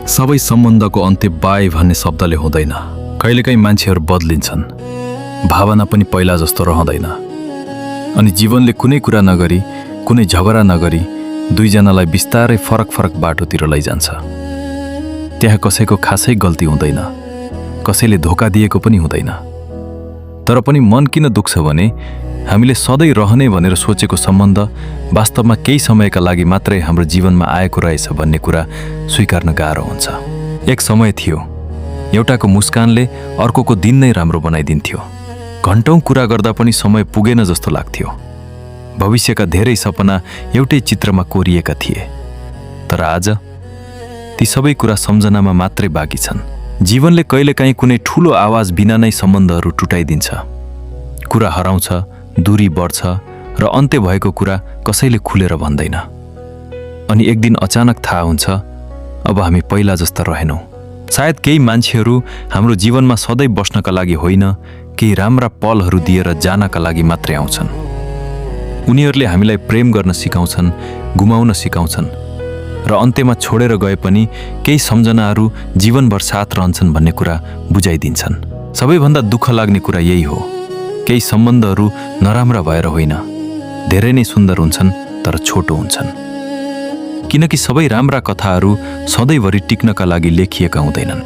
सबै सम्बन्धको अन्त्य बाई भन्ने शब्दले हुँदैन। कहिलेकाहीँ मान्छेहरू बदलिन्छन्, भावना पनि पहिला जस्तो रहँदैन, अनि जीवनले कुनै कुरा नगरी, कुनै झगडा नगरी दुईजनालाई बिस्तारै फरक फरक बाटोतिर लैजान्छ। त्यहाँ कसैको खासै गल्ती हुँदैन, कसैले धोका दिएको पनि हुँदैन। तर पनि मन किन दुख्छ भने हामीले सधैँ रहने भनेर सोचेको सम्बन्ध वास्तवमा केही समयका लागि मात्रै हाम्रो जीवनमा आएको रहेछ भन्ने कुरा स्वीकार्न गाह्रो हुन्छ। एक समय थियो, एउटाको मुस्कानले अर्कोको दिन नै राम्रो बनाइदिन्थ्यो। घन्टौँ कुरा गर्दा पनि समय पुगेन जस्तो लाग्थ्यो। भविष्यका धेरै सपना एउटै चित्रमा कोरिएका थिए। तर आज ती सबै कुरा सम्झनामा मात्रै बाँकी छन्। जीवनले कहिलेकाहीँ कुनै ठूलो आवाज बिना नै सम्बन्धहरू टुटाइदिन्छ। कुरा हराउँछ, दूरी बढ्छ र अन्त्य भएको कुरा कसैले खुलेर भन्दैन। अनि एक दिन अचानक थाहा हुन्छ, अब हामी पहिला जस्ता रहेनौँ। सायद केही मान्छेहरू हाम्रो जीवनमा सधैँ बस्नका लागि होइन, केही राम्रा पलहरू दिएर जानका लागि मात्रै आउँछन्। उनीहरूले हामीलाई प्रेम गर्न सिकाउँछन्, गुमाउन सिकाउँछन् र अन्त्यमा छोडेर गए पनि केही सम्झनाहरू जीवनभर साथ रहन्छन् भन्ने कुरा बुझाइदिन्छन्। सबैभन्दा दुःख लाग्ने कुरा यही हो, केही सम्बन्धहरू नराम्रा भएर होइन, धेरै नै सुन्दर हुन्छन् तर छोटो हुन्छन्। किनकि सबै राम्रा कथाहरू सधैँभरि टिक्नका लागि लेखिएका हुँदैनन्।